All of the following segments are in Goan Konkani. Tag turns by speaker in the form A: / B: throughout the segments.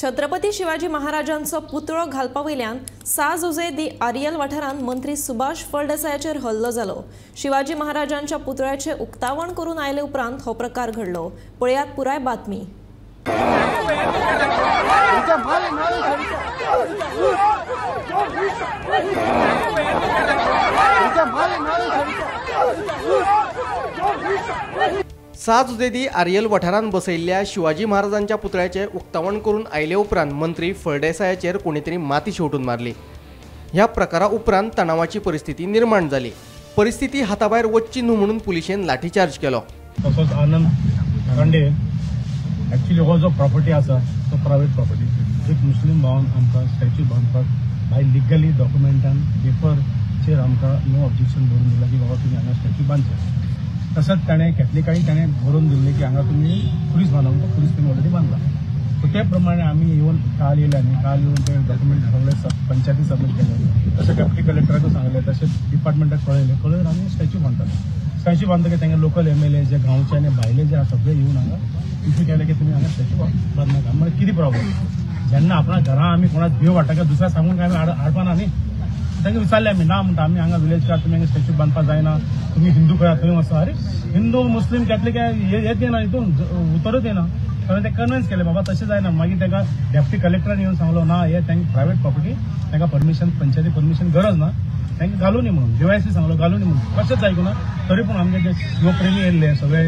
A: छत्रपती शिवाजी महाराजांचो पुतळो घालपा वयल्यान सां जुझे दी आरियल वाठारांत मंत्री सुभाष फळदेसायाचेर हल्लो जालो। शिवाजी महाराजांच्या पुतळ्याचे उक्तावण करून आयले उपरांत हो प्रकार घडलो। पळयात पुराय बातमी।
B: सां जुझे दी आरियल वाठारांत बसयल्ल्या शिवाजी महाराजांच्या पुतळ्याचे उक्तावण करून आयले उपरांत मंत्री फळदेसायाचेर कोणीतरी माती शेवटून मारली। ह्या प्रकारा उपरांत तणावाची परिस्थिती निर्माण जाली। परिस्थिती हाताभायर वचची न्हू म्हणून पुलिशेन लाठीचार्ज केलो।
C: तसोच आनंद खंडे एक्चुअली हो जो प्रॉपर्टी आसा तो प्रायव्हेट प्रॉपर्टी। एक मुस्लीम भावन आमकां स्टॅच्यू बांदपाक बाय लिगली डॉक्युमेंटान पेपरचेर आमकां नो ऑब्जेक्शन बरोवन दिलां की बाबा तुमी हांगा स्टॅच्यू बांदचे। तसंच ताणें कॅथलिकांनी ताणें बरोवन दिल्लें की हांगा तुमी खुरीस बांदप, तो खुरीस तुमी ऑलरेडी बांदला। सो ते प्रमाणे आमी येवन काल येयले आनी काल येवन ते डॉक्युमेंट सगळे पंचायती सबमीट केले, तशें डेप्युटी कलेक्टराक सांगलें, तशेंच डिपार्टमेंटाक कळयलें। कळोवन आमी स्टॅच्यू बांदताले। स्टॅच्यू बांदतकीर तांगे लोकल एमएलए जे गांवचे आनी भायले जे आसा सगळे येवन हांगा इशू केले की तुमी हांगा स्टॅच्यू बांदनाका। म्हणजे कितें प्रॉब्लम, जेन्ना आपणा घरा आमी कोणाक भिव वाडटा काय दुसऱ्या सांगून काय आमी हाडपाना न्ही। तांकां विचारलें आमी, ना म्हणटा आमी हांगा विलेज कार तुमी हांगा स्टॅच्यू बांदपाक जायना, तुमी हिंदू खंय थंय वचा। अरे हिंदू मुस्लीम कॅथलीक हेच येना, हितून उतरूच येना। कारण ते कन्विन्स केले बाबा तशें जायना। मागीर ताका डेप्युटी कलेक्टरान येवन सांगलो ना हे तांकां प्रायव्हेट प्रॉपर्टी, तांकां परमिशन पंचायती परमिशन गरज ना, तांकां घालूं न्ही म्हणून डीवायसी सांगलो घालूं न्ही म्हणून। कशेंच आयकुना तरी पूण आमगे जे शिवप्रेमी येयल्ले सगळे,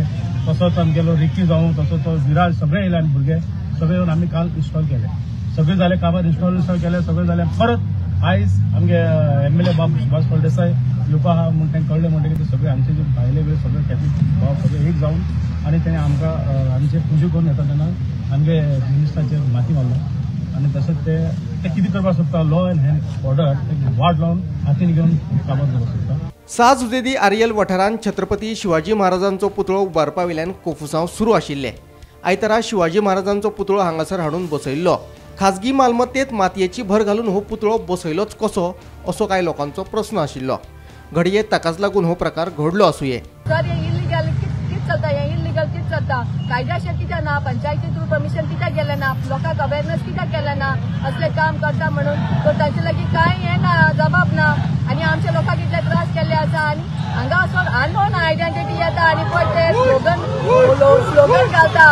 C: तसोच आमगेलो रिकी जावं तसोच तो विराज सगळे येयले आनी भुरगे सगळे येवन आमी काल इन्स्टॉल केले। सगळे जाले काबार इन्स्टॉल इन्स्टॉल केले, सगळे जाले। परत आयज आमगे एमएलए बाब सुभाष फळदेसाय येवपा आहा म्हूण तांकां कळ्ळें म्हणटकीर ते सगळे आमचे जे भायले बियले सगळे कॅथलीक भाव सगळे एक जावन आनी तेणें आमकां आमचे पुजा करून येता तेन्ना आमगे मिनिस्टराचेर माती मारलो आनी तशेंच ते ते कितें करपाक सोदता लॉ एंड हँड ऑर्डर ते वाट लावन हातीन घेवन काबार करपाक सोदता।
B: सां जुझे दी आरियल वाठारांत छत्रपती शिवाजी महाराजांचो पुतळो उबारपा वयल्यान कोफुसांव सुरू आशिल्लें। आयतारा शिवाजी महाराजांचो पुतळो हांगासर हाडून बसयल्लो। खाजगी मालमत्तेत मातयेची भर घालून हो पुतळो बसयलोच कसो असो कांय लोकांचो प्रस्न आशिल्लो। घडये ताकाच लागून हो प्रकार घडलो आसुये।
D: सर हे इलिगल कितें चलता, हे इलिगल कितें चलता, कायद्याशें कित्याक ना, पंचायती थ्रू परमिशन कित्याक गेलें ना, लोकांक अवेरनेस कित्याक केलें ना, असलें काम करता म्हणून तर तांचे लागीं कांय हें ना, जबाब ना। आनी आमच्या लोकांक इतले त्रास केल्ले आसा आनी हांगा वचून अननोन आयडेंटिटी येता आनी पळय ते स्लोगन स्लोगन घालता,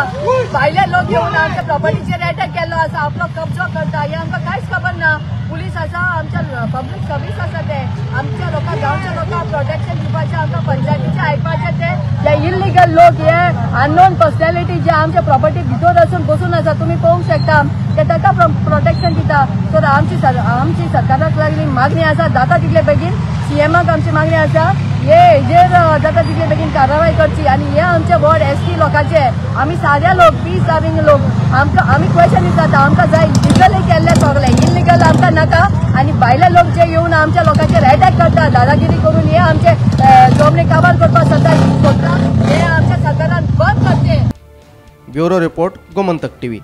D: भायले लोक येवन आमच्या प्रॉपर्टीचेर एटॅक केल्लो आसा, आपलो कब्जो करता, हें आमकां कांयच खबर ना। पुलीस आसा, आमच्या पब्लीक सर्वीस आसा, ते आमच्या लोकांक गांवच्या लोकांक प्रोटेक्शन दिवपाचें, आमकां पंचायतीचें आयकपाचें। ते जे इलिगल लोक हे अननोन पर्सनॅलिटी जे आमच्या प्रॉपर्टी भितर वचून बसून आसा, तुमी पळोवंक शकता, ते ताका प्रोटेक्शन दिता। तर आमची आमची सरकाराक लागली मागणी आसा जाता तितले बेगीन सीएमाक आमची मागणी आसा हे हेजेर जाता तितले बेगीन कारवाय करची। आनी हे आमचे वॉर्ड एस टी लोकांचे, आमी साद्या लोक, पीस लव्हिंग लोक, आमकां आमी क्वेशन विचारता, आमकां जाय लिगली केल्ले सगळे, इलिगल आमकां नाका। आनी भायले लोक जे येवन आमच्या लोकांचेर एटॅक करता, दादागिरी करून हे आमचे जमनी काबार करपाक सोदता, हे आमच्या सरकारान बंद करचें।
B: Bureau report, Gomantak TV.